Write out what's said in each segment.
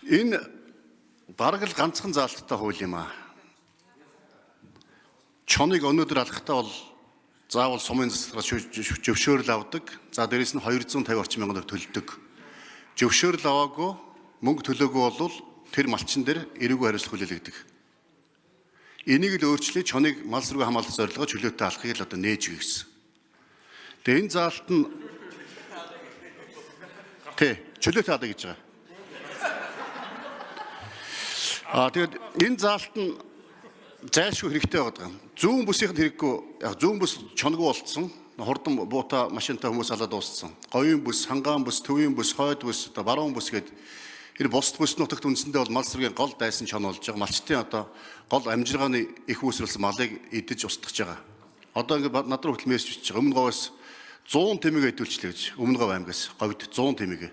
Энэ бараг л ганцхан заалттай хууль юм аа. Чоныг өнөөдөр алхахтаа бол заавал сумын заслагаас зөвшөөрөл авдаг. За дээрэс нь 250 орчим мянган төгрөг төлдөг. Зөвшөөрөл аваагүй, мөнгө төлөөгүй бол тэр малчин дээр эрүүгүй хариуцлага хүлээлгдэг. Энийг л өөрчлөе, чоныг мал сүргээ хамгаалах зорилгоор чөлөөтэй алахыг л одоо нээж өгсөн. Тэгээ энэ заалт нь тий чөлөөтэй алах гэж байгаа. Аа тэгээд энэ заалт нь зайлшгүй хэрэгтэй байгаа юм. Зүүн бүсийнхэнд хэрэггүй, яг зүүн бүс чонгүй болцсон. Хурдан буута машинтай хүмүүс алаад дууссан. Говийн бүс, Хангаан бүс, Төвийн бүс, Хойд бүс, одоо Баруун бүс гээд энэ бусд бүс нутагт үндсэндээ бол мал сүргийн гол дайсан чон болж байгаа. Малчтын одоо гол амжиргааны их үүсвэрлсэн малыг идэж устгаж байгаа. Одоо ингээд над руу хүртэл мессеж бичиж байгаа. Өмнө говьос 100 тэмээг хэдүүлчлээ гэж. Өмнө говь аймгаас говьд 100 тэмээг.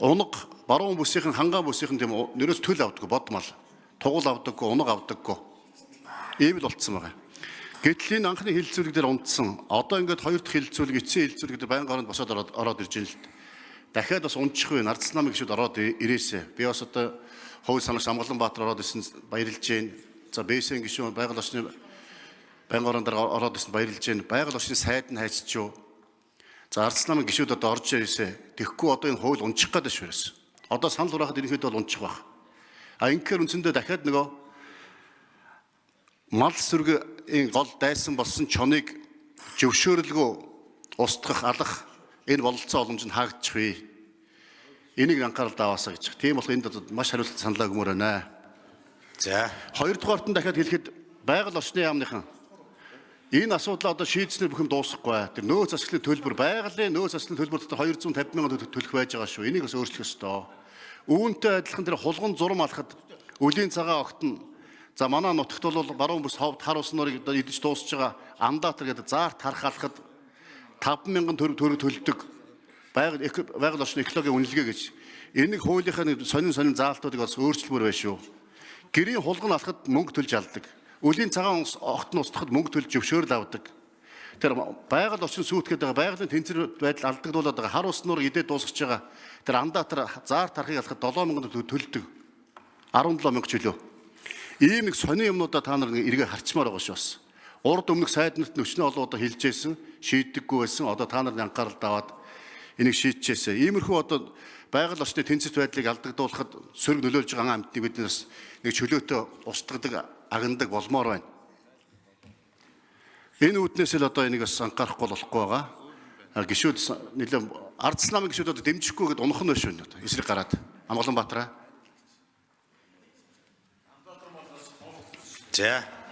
Унаг Баруун бүсийнхэн, Хангаан бүсийнхэн тийм нэрээс төл авдаггүй, бод мал. Тугал авдаггүй, унаг авдаггүй. Ийм л болцсон байгаа. Гэтэл энэ анхны хилцүүлэг дээр унтсан. Одоо ингээд хоёр дахь хилцүүлэг, эцсийн хилцүүлэг дээр байнгын оронд босоод ороод ирж байна л. Дахиад бас унчих вэ? Нардсан намын гишүүд ороод ирээсэ. Би бас одоо хууль санагч Амгаланбаатар ороод ирсэн, баярлж байна. За Бэсэн гишүүн байгаль орчны байнгын оронд ороод ирсэн, баярлж байна. Байгаль орчны сайд нь хайчиж юу? За Ардсан намын гишүүд одоо орж ирээсэ. Тэгэхгүй одоо энэ хууль унчих гээд шүү ерөөс. Одоо санал хураахад ерөнхийдөө бол унчих байх. А ингэхээр үндсэндээ дахиад нөгөө мал сүргийн гол дайсан болсон чоныг зөвшөөрлгүй устгах, алах энэ бололцоо боломж нь хаагдчих вэ. Энийг анхаарал даваасаа гэж. Тийм болох энд маш хариуцлагатай саналаа өгмөр байна. За. Хоёрдугаарт нь дахиад хэлэхэд байгаль орчны яамныхан энэ асуудлаа одоо шийдснээр бүх юм дуусахгүй. Тэр нөөц засаглалын төлбөр, байгалийн нөөц засаглалын төлбөр дотор 250 мянган төлөх байж байгаа шүү. Энийг бас өөрчлөх ёстой. Үүнтэй адилхан тэр хулган зурм алхад үлийн цагаан огт нь за манай нутагт бол баруун бүс ховд хар ус нуурыг идэж дуусж байгаа андаатар гэдэг заарт харах алхад 5 мянган төгрөг төлдөг. Байгаль орчны экологийн үнэлгээ гэж. Энийг хуулийнхаа нэг сонин сонин заалтуудыг бас өөрчлөмөр байна шүү. Гэрийн хулган алхад мөнгө төлж алдаг. Үлийн цагаан огт нь устгахад мөнгө төлж зөвшөөрөл авдаг. Тэр байгаль орчин сүйтгэхэд байгаа байгалийн тэнцвэр байдал алдагдуулаад байгаа хар ус нуур идээд дуусгаж байгаа. Тэр андаатар заар тархыг алхад 7 мянган төлдөг. 17 мянга чөлөө. Ийм нэг сонин юмнуудаа та нар нэг эргээ харчмаар байгаа шүү бас. Урд өмнөх сайд нарт өчнөө олон удаа хэлжсэн, шийддэггүй байсан. Одоо та нар анхаарал даваад энийг шийдчихээсэ. Иймэрхүү одоо байгаль орчны тэнцвэрт байдлыг алдагдуулахад сөрөг нөлөөлж байгаа амьтныг бид нас нэг чөлөөтэй устгадаг, агандаг болмоор байна. Энэ үүднээс л одоо энийг бас анхаарахгүй болохгүй байгаа. Гишүүд нэлээд Ардсан намын гишүүд одоо дэмжихгүй гэдээ унах нь биш үү? Эсрэг гараад. Амгаланбаатараа. За.